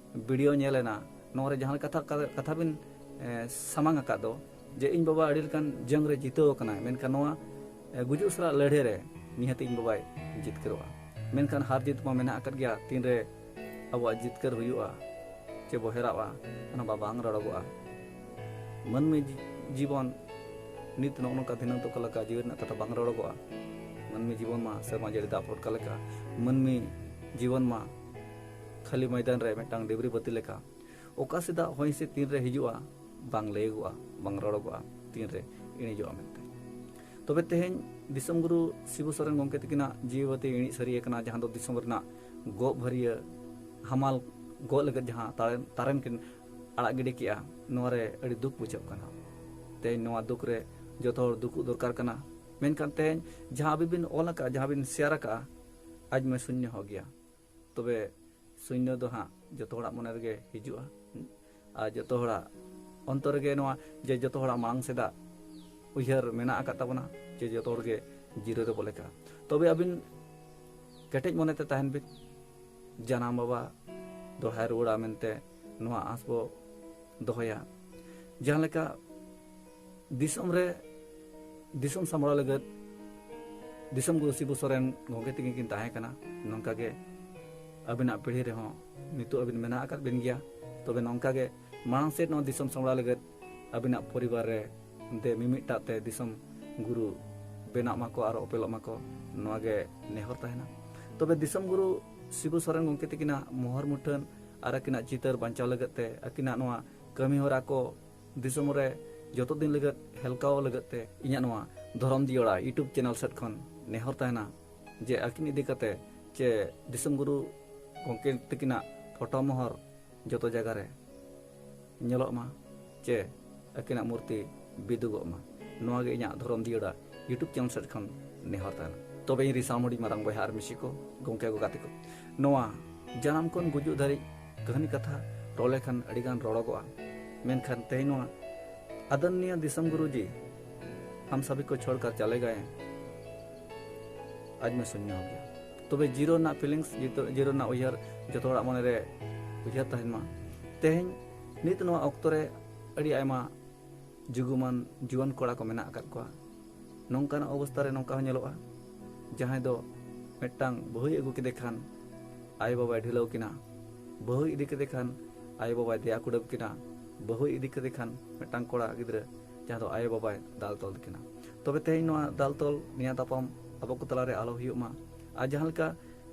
ᱵᱷᱤᱰᱤᱭᱳ ᱧᱮᱞ ᱮᱱᱟ, ᱱᱚᱣᱟ ᱨᱮ ᱡᱟᱦᱟᱸ ᱠᱟᱛᱷᱟ, ᱠᱟᱛᱷᱟ ᱵᱤᱱ, ᱮ, ᱥᱟᱢᱟᱝ ᱟᱠᱟᱫ ᱫᱚ, ᱡᱮ ᱤᱧ ᱵᱟᱵᱟ ᱟᱹᱰᱤ ᱞᱮᱠᱟᱱ ᱡᱟᱝ ᱨᱮ ᱡᱤᱛᱟᱹᱣ ᱟᱠᱟᱱᱟᱭ, ᱢᱮᱱᱠᱷᱟᱱ ᱱᱚᱣᱟ, ᱮ, ᱜᱩᱡᱩᱜ ᱥᱟᱞᱟᱜ ᱞᱟᱹᱲᱦᱟᱹᱭ ᱨᱮ ᱱᱤᱦᱟᱹᱛ ᱤᱧ ᱵᱟᱵᱟᱭ ᱡᱤᱛᱠᱟᱹᱨᱚᱜᱼᱟ᱾ ᱢᱮᱱᱠᱷᱟᱱ ᱦᱟᱨ ᱡᱤᱛ ᱢᱟ ᱢᱮᱱᱟᱜ ᱟᱠᱟᱫ ᱜᱮᱭᱟ, ᱛᱤᱱᱨᱮ ᱟᱵᱚᱣᱟᱜ ᱡᱤᱛᱠᱟᱹᱨ ᱦᱩᱭᱩᱜᱼᱟ ᱪᱮ ᱵᱚ ᱦᱮᱨᱟᱜᱼᱟ, ᱚᱱᱟ ᱢᱟ ᱵᱟᱝ ᱨᱚᱲᱚᱜᱚᱜᱼᱟ᱾ ᱢᱟᱹᱱᱢᱤ ᱡᱤ- ᱡᱤᱵᱚᱱ ᱱᱤᱛ ᱱᱚᱜᱼᱚ ᱱᱚᱝᱠᱟ ᱫᱷᱤᱱᱟᱹᱝ ᱛᱚᱠᱟ ᱞᱮᱠᱟ ᱡᱤᱣᱤ ᱨᱮᱱᱟᱜ ᱠᱟᱛᱷᱟ ᱵᱟᱝ ᱨᱚᱲᱚᱜᱚᱜᱼᱟ᱾ ᱢᱟᱹᱱᱢᱤ ᱡᱤᱵᱚᱱ ᱢᱟ ᱥᱮᱨᱢᱟ ᱡᱟᱹᱲᱤ ᱫᱟᱜ ᱯᱚᱴᱠᱟ ᱞᱮᱠᱟ, ᱢᱟᱹᱱᱢᱤ ᱡᱤᱵᱚᱱ ᱢᱟ ᱠᱷᱟᱹᱞᱤ ᱢᱚᱭᱫᱟᱱ ᱨᱮ ᱢᱤᱫᱴᱟᱝ ᱰᱤᱵᱨᱤ ᱵᱟᱹᱛᱤ ᱞᱮᱠᱟ᱾ ᱚᱠᱟ ᱥᱮᱫᱟᱜ ᱦᱚᱭ ᱦᱤᱸᱥᱤᱫ ᱛᱤᱱᱨᱮ ᱦᱤᱡᱩᱜᱼᱟ, ᱵᱟᱝ ᱞᱟᱹᱭᱟᱹᱜᱚᱜᱼᱟ, ᱵᱟᱝ ᱨᱚᱲᱚᱜᱚᱜᱼᱟ, ᱛᱤᱱᱨᱮ ᱤᱬᱤᱡᱚᱜᱼᱟ ᱢᱮᱱᱛᱮ᱾ ᱛᱚᱵᱮ ᱛᱮᱦᱮᱧ ᱫᱤᱥᱚᱢ ᱜᱩᱨᱩ ᱥᱤᱵᱩ ᱥᱚᱨᱮᱱ ᱜᱚᱢᱠᱮ ᱛᱟᱹᱠᱤᱱᱟᱜ ᱡᱤᱣᱤ ᱵᱟᱹᱛᱤ ᱤᱬᱤᱡ ᱥᱟᱹᱨᱤ ᱟᱠᱟᱱᱟ, ᱡᱟᱦᱟᱸ ᱫᱚ ᱫᱤᱥᱚᱢ ᱨᱮᱱᱟᱜ ᱜᱚᱜ ᱵᱷᱟᱹᱨᱤᱭᱟᱹ ᱦᱟᱢᱟᱞ ᱜᱚᱜ ᱞᱟᱹᱜᱤᱫ ᱡᱟᱦᱟᱸ ᱛᱟᱨᱮᱱ, ᱛᱟᱨᱮᱱ ᱠᱤᱱ ᱟᱲᱟᱜ ᱜᱤᱰᱤ ᱠᱮᱜᱼᱟ, ᱱᱚᱣᱟ ᱨᱮ ᱟᱹᱰᱤ ᱫᱩᱠ ᱵᱩᱡᱷᱟᱹᱜ ᱠᱟᱱᱟ᱾ ᱛᱮᱦᱮᱧ ᱱᱚᱣᱟ ᱫᱩᱠ ᱨᱮ ᱡᱚᱛᱚ ᱦᱚᱲ ᱫᱩᱠᱩᱜ ᱫᱚᱨᱠᱟᱨ ᱠᱟᱱᱟ᱾ ᱢᱮᱱᱠᱷᱟᱱ ᱛᱮᱦᱮᱧ ᱡᱟᱦᱟᱸ ᱟᱹᱵᱤᱱ ᱵᱤᱱ ᱚᱞ ᱟᱠᱟᱫᱼᱟ, ᱡᱟᱦᱟᱸ ᱵᱤᱱ ᱥᱮᱭᱟᱨ ᱟᱠᱟᱫᱼᱟ, ᱟᱡᱽ ᱢᱮ ᱥᱩᱱᱭᱚ ᱦᱚ ᱜᱮᱭᱟ᱾ ᱛᱚᱵᱮ ᱥᱩᱱᱭᱚ ᱫᱚ ᱦᱟᱸᱜ ᱡᱚᱛᱚ ᱦᱚᱲᱟᱜ ᱢᱚᱱᱮ ᱨᱮᱜᱮ ᱦᱤᱡᱩᱜᱼᱟ᱾ ᱟᱨ ᱡᱚᱛᱚ ᱦᱚᱲᱟᱜ ᱚᱱᱛᱚᱨ ᱨᱮᱜᱮ ᱱᱚᱣᱟ ᱡᱮ ᱡᱚᱛᱚ ᱦᱚᱲᱟᱜ ᱢᱟᱲᱟᱝ ᱥᱮᱫᱟᱜ ᱩᱭᱦᱟᱹᱨ ᱢᱮᱱᱟᱜ ᱟᱠᱟᱫ ᱛᱟᱵᱚᱱᱟ, ᱡᱮ ᱡᱚᱛᱚ ᱦᱚᱲᱜᱮ ᱡᱤᱨᱟᱹ ᱨᱮᱵᱚ ᱞᱮᱠᱟ᱾ ᱛᱚᱵᱮ ᱟᱹᱵᱤᱱ ᱠᱮᱴᱮᱡ ᱢᱚᱱᱮᱛᱮ ᱛᱟᱦᱮᱱ ᱵᱤᱱ, ᱡᱟᱱᱟᱢ ᱵᱟᱵᱟ ᱫᱚᱲᱦᱟᱭ ᱨᱩᱣᱟᱹᱲᱟ ᱢᱮᱱᱛᱮ ᱱᱚᱣᱟ ᱟᱸᱥ ᱵᱚ ᱫᱚᱦᱚᱭᱟ᱾ ᱡᱟᱦᱟᱸ ᱞᱮᱠᱟ ᱫᱤᱥᱚᱢ ᱨᱮ, ᱫᱤᱥᱚᱢ ᱥᱟᱢᱵᱲᱟᱣ ᱞᱟᱹᱜᱤᱫ ᱫᱤᱥᱚᱢ ᱜᱩᱨᱩ ᱥᱤᱵᱩ ᱥᱚᱨᱮᱱ ᱜᱚᱢᱠᱮ ᱛᱤᱠᱤᱱ ᱠᱤᱱ ᱛᱟᱦᱮᱸ ᱠᱟᱱᱟ, ᱱᱚᱝᱠᱟ ᱜᱮ ᱟᱹᱵᱤᱱᱟᱜ ᱯᱤᱲᱦᱤ ᱨᱮᱦᱚᱸ ᱱᱤᱛᱚᱜ ᱟᱹᱵᱤᱱ ᱢᱮᱱᱟᱜ ᱟᱠᱟᱫ ᱵᱤᱱ ᱜᱮᱭᱟ᱾ ᱛᱚᱵᱮ ᱱᱚᱝᱠᱟ ᱜᱮ ᱢᱟᱲᱟᱝ ᱥᱮᱫ ᱱᱚᱣᱟ ᱫᱤᱥᱚᱢ ᱥᱟᱢᱵᱲᱟᱣ ᱞᱟᱹᱜᱤᱫ ᱟᱹᱵᱤᱱᱟᱜ ᱯᱚᱨᱤᱵᱟᱨ ᱨᱮ ᱫᱮ ᱢᱤᱢᱤᱫᱴᱟᱜ ᱛᱮ ᱫᱤᱥᱚᱢ ᱜᱩᱨᱩ ᱵᱮᱱᱟᱜ ᱢᱟᱠᱚ ᱟᱨ ᱚᱯᱮᱞᱚᱜ ᱢᱟᱠᱚ, ᱱᱚᱣᱟ ᱜᱮ ᱱᱮᱦᱚᱨ ᱛᱟᱦᱮᱱᱟ᱾ ᱛᱚᱵᱮ ᱫᱤᱥᱚᱢ ᱜᱩᱨᱩ ᱥᱤᱵᱩ ᱥᱚᱨᱮᱱ ᱜᱚᱢᱠᱮ ᱛᱤᱠᱤᱱᱟᱜ ᱢᱚᱦᱚᱨ ᱢᱩᱴᱷᱟᱹᱱ ᱟᱨ ᱟᱹᱠᱤᱱᱟᱜ ᱪᱤᱛᱟᱹᱨ ᱵᱟᱧᱪᱟᱣ ᱞᱟᱹᱜᱤᱫ ᱛᱮ ᱟᱹᱠᱤᱱᱟᱜ ᱱᱚᱣᱟ ᱠᱟᱹᱢᱤ ᱦᱚᱨᱟ ᱠᱚ ᱫᱤᱥᱚᱢ ᱨᱮ ᱡᱚᱛᱚ ᱫᱤᱱ ᱞᱟᱹᱜᱤᱫ ᱦᱮᱞᱠᱟᱣ ᱞᱟᱹᱜᱤᱫ ᱛᱮ ᱤᱧᱟᱹᱜ ᱱᱚᱣᱟ ᱫᱷᱚᱨᱚᱢ ᱡᱤᱭᱟᱹᱲᱟ YouTube ᱪᱮᱱᱮᱞ ᱥᱮᱫ ᱠᱷᱚᱱ ᱱᱮᱦᱚᱨ ᱛᱟᱦᱮᱱᱟ ᱡᱮ ᱟᱹᱠᱤᱱ ᱤᱫᱤ ᱠᱟᱛᱮ ᱪᱮ ᱫᱤᱥᱚᱢ ᱜᱩᱨᱩ ᱜᱚᱢᱠᱮ ᱛᱤᱠᱤᱱᱟᱜ ᱯᱷᱳᱴᱳ ᱢᱚᱦᱚᱨ ᱡᱚᱛᱚ ᱡᱟᱭᱜᱟ ᱨᱮ ᱧᱮᱞᱚᱜ ᱢᱟ, ᱪᱮ ᱟᱹᱠᱤᱱᱟᱜ ᱢᱩᱨᱛᱤ ᱵᱤᱫᱩᱜᱚᱜ ᱢᱟ᱾ ᱱᱚᱣᱟ ᱜᱮ ᱤᱧᱟᱹᱜ ᱫᱷᱚᱨᱚᱢ ᱡᱤᱭᱟᱹᱲᱟ YouTube ᱪᱮᱱᱮᱞ ᱥᱮᱫ ᱠᱷᱚᱱ ᱱᱮᱦᱚᱨ ᱛᱟᱦᱮᱱᱟ᱾ ᱛᱚᱵᱮ ᱤᱧ ᱨᱤᱥᱟᱢᱩᱰᱤ ᱢᱟᱨᱟᱝ ᱵᱚᱭᱦᱟ ᱟᱨ ᱢᱤᱥᱤ ᱠᱚ, ᱜᱚᱢᱠᱮ ᱠᱚ, ᱜᱟᱛᱮ ᱠᱚ, ᱱᱚᱣᱟ ᱡᱟᱱᱟᱢ ᱠᱷᱚᱱ ᱜᱩᱡᱩᱜ ᱫᱷᱟᱹᱨᱤᱡ ᱠᱟᱹᱦᱱᱤ ᱠᱟᱛᱷᱟ ᱨᱚᱲ ᱞᱮᱠᱷᱟᱱ ᱟᱹᱰᱤᱜᱟᱱ ᱨᱚᱲᱚᱜᱚᱜᱼᱟ, ᱢᱮᱱᱠᱷᱟᱱ ᱛᱮᱦᱮᱧ ᱱᱚᱣᱟ ᱟᱫᱚᱨᱱᱤᱭᱚ ᱫᱤᱥᱚᱢ ᱜᱩᱨᱩ ᱡᱤ, ᱦᱟᱢ ᱥᱟᱵᱷᱤ ᱠᱚ ᱪᱷᱳᱲᱠᱟᱨ ᱪᱟᱞᱮ ᱜᱟᱭᱮ, ᱟᱡᱽ ᱢᱮ ᱥᱩᱱᱭᱚ ᱦᱚ ᱜᱮᱭᱟ᱾ ᱛᱚᱵᱮ ᱡᱤᱨᱳ ᱨᱮᱱᱟᱜ ᱯᱷᱤᱞᱤᱝᱥ, ᱡᱤᱨᱳ ᱨᱮᱱᱟᱜ ᱩᱭᱦᱟᱹᱨ ᱡᱚᱛᱚ ᱦᱚᱲᱟᱜ ᱢᱚᱱᱮᱨᱮ ᱩᱭᱦᱟᱹᱨ ᱛᱟᱦᱮᱱ ᱢᱟ᱾ ᱛᱮᱦᱮᱧ ᱱᱤᱛ ᱱᱚᱣᱟ ᱚᱠᱛᱚ ᱨᱮ ᱟᱹᱰᱤ ᱟᱭᱢᱟ ᱡᱩᱜᱩᱢᱟᱱ ᱡᱩᱣᱟᱹᱱ ᱠᱚᱲᱟ ᱠᱚ ᱢᱮᱱᱟᱜ ᱟᱠᱟᱫ ᱠᱚᱣᱟ᱾ ᱱᱚᱝᱠᱟᱱᱟᱜ ᱚᱵᱚᱥᱛᱷᱟ ᱨᱮ ᱱᱚᱝᱠᱟ ᱦᱚᱸ ᱧᱮᱞᱚᱜᱼᱟ, ᱡᱟᱦᱟᱸᱭ ᱫᱚ ᱢᱤᱫᱴᱟᱝ ᱵᱟᱹᱦᱩᱭ ᱟᱹᱜᱩ ᱠᱮᱫᱮ ᱠᱷᱟᱱ ᱟᱭᱳᱼᱵᱟᱵᱟᱭ ᱰᱷᱤᱞᱟᱹᱣ ᱠᱤᱱᱟ, ᱵᱟᱹᱦᱩᱭ ᱤᱫᱤ ᱠᱮᱫᱮ ᱠᱷᱟᱱ ᱟᱭᱳᱼᱵᱟᱵᱟᱭ ᱫᱮᱭᱟ ᱠᱩᱰᱟᱹᱢ ᱠᱤᱱᱟ, ᱵᱟᱹᱦᱩᱭ ᱤᱫᱤ ᱠᱮᱫᱮ ᱠᱷᱟᱱ ᱢᱤᱫᱴᱟᱝ ᱠᱚᱲᱟ ᱜᱤᱫᱽᱨᱟᱹ, ᱡᱟᱦᱟᱸ ᱫᱚ ᱟᱭᱳ ᱵᱟᱵᱟᱭ ᱫᱟᱞ ᱛᱚᱞ ᱠᱤᱱᱟ᱾ ᱛᱚᱵᱮ ᱛᱮᱦᱮᱧ ᱱᱚᱣᱟ ᱫᱟᱞ ᱛᱚᱞ, ᱱᱮᱭᱟᱣ ᱛᱟᱯᱟᱢ ᱟᱵᱚ ᱠᱚ ᱛᱟᱞᱟᱨᱮ ᱟᱞᱚ ᱦᱩᱭᱩᱜ ᱢᱟ᱾ ᱟᱨ ᱡᱟᱦᱟᱸ ᱞᱮᱠᱟ